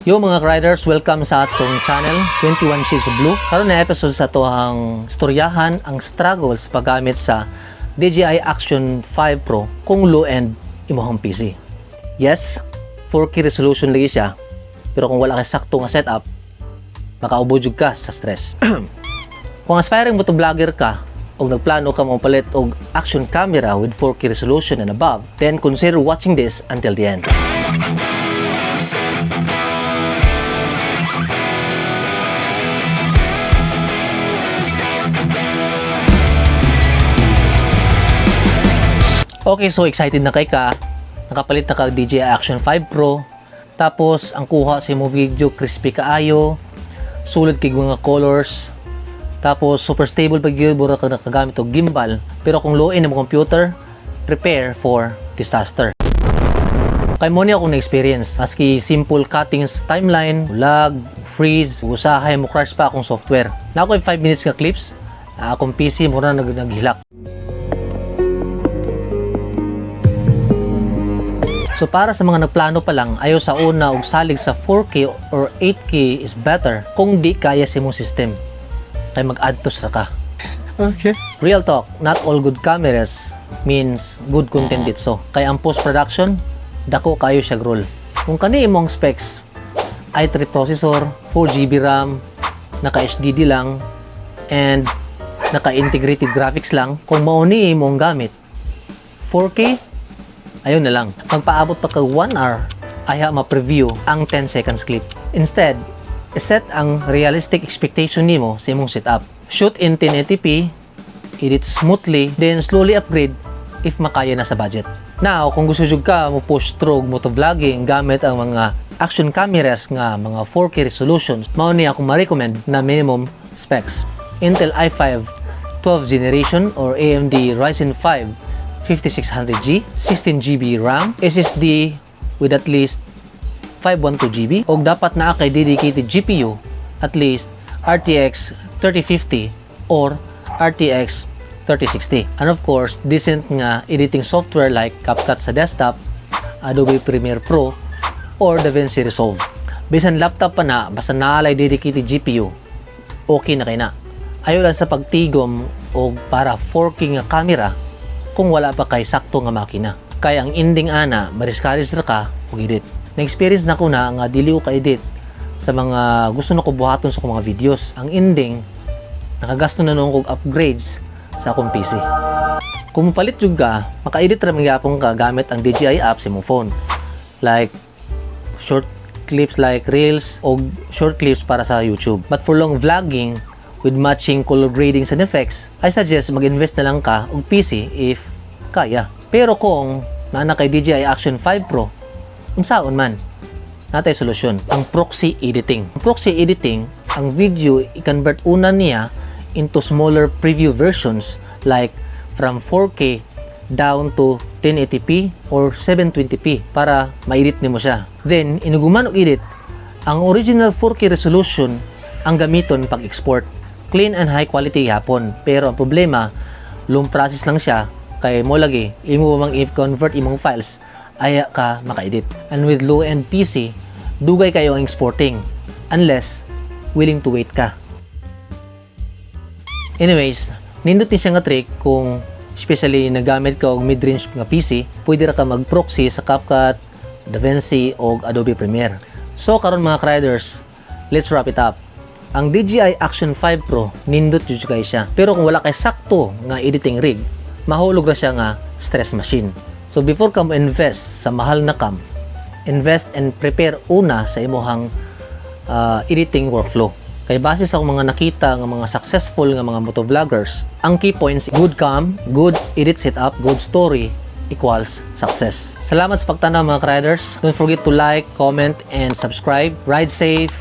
Yo, mga riders, welcome sa atong channel, 21 Shades of Blue. Karon na episode sa atohang storyahan ang struggles paggamit sa DJI Action 5 Pro kung low-end imong PC. Yes, 4K resolution lagi siya, pero kung wala kay sakto nga setup, makaubo jud ka sa stress. Kung aspiring motovlogger ka o nagplano ka mopalit og action camera with 4K resolution and above, then consider watching this until the end. Okay, so excited na kay ka. Nakapalit na ka og DJI Action 5 Pro. Tapos, ang kuha sa imong video, crispy kaayo. Sulod kay mga colors. Tapos, super stable pag yun, mura ka nakagamit og gimbal. Pero kung low end ang computer, prepare for disaster. Kay mao ni akong na-experience. Maski simple cuttings timeline, lag, freeze, usahay mo crash pa akong software. Naa ko'y 5 minutes nga clips, akong PC mura naghilak. So para sa mga nagplano pa lang, ayaw sa una og salig sa 4K or 8K is better kung di kaya sa imong system. Kay mag-add-tos ra ka. Real talk, not all good cameras means good content itso. Kay ang post-production, dako kayo siya role. Kung kani imong specs, i3 processor, 4 GB RAM, naka HDD lang, and naka-integrated graphics lang, kung mao ni imong gamit, 4K, ayun na lang. Magpaabot pa ka 1 hour, ayha ma-preview ang 10 seconds clip. Instead, set ang realistic expectation nimo sa imong setup. Shoot in 1080p, edit smoothly, then slowly upgrade if makaya na sa budget. Now, kung gusto jud ka mo push through motovlogging gamit ang mga action cameras nga mga 4K resolutions, mao ni akong ma-recommend na minimum specs. Intel i5 12 generation or AMD Ryzen 5 5600G, 16 GB RAM, SSD with at least 512 GB, og dapat naa kay dedicated GPU, at least RTX 3050 or RTX 3060. And of course, decent nga editing software like CapCut sa desktop, Adobe Premiere Pro, or DaVinci Resolve. Bisan laptop pa na, basta naa lay dedicated GPU, okay na kay na. Ayaw lang sa pagtigom og para 4K nga camera kung wala pa kay sakto nga makina. Kay ang ending ana, ma-discourage ra ka og edit. Na-experience na ko na nga dili ko ka-edit sa mga gusto na ko buhaton sa akong mga videos. Ang ending, nakagasto na nuon kog upgrades sa akong PC. Kung mopalit jud ka, maka-edit ra man gyapon ka gamit ang DJI app sa imong phone. Like short clips like Reels o short clips para sa YouTube. But for long vlogging with matching color gradings and effects, I suggest mag-invest na lang ka og PC if kaya. Pero kung naa na kay DJI Action 5 Pro, unsaon man? Naa tay solusyon, ang proxy editing. Ang proxy editing, ang video i-convert una niya into smaller preview versions like from 4K down to 1080p or 720p para ma-edit nimo siya. Then, inig human og edit, ang original 4K resolution ang gamiton pag-export. Clean and high quality hapon. Pero ang problema, long process lang siya kay mao lagi imo mang i-convert imong files ayha ka maka-edit. And with low-end PC, dugay kayo ang exporting unless willing to wait ka. Anyways, nindot ni siya nga trick kung especially nagamit ka og mid-range nga PC, pwede ra ka mag-proxy sa CapCut, DaVinci o Adobe Premiere. So karon, mga riders, let's wrap it up. Ang DJI Action 5 Pro, nindot jud kay siya. Pero kung wala kay sakto nga editing rig, mahulog ra siya nga stress machine. So before ka mo invest sa mahal na cam, invest and prepare una sa imuhang editing workflow. Kay base sa akong mga nakita nga mga successful nga mga motovloggers, ang key points, good cam, good edit setup, good story equals success. Salamat sa pagtanaw, mga riders. Don't forget to like, comment, and subscribe. Ride safe,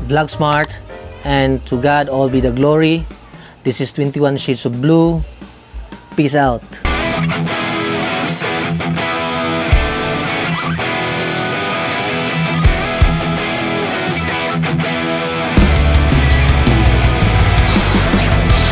vlog smart, and to God all be the glory. This is 21 Shades of Blue. Peace out.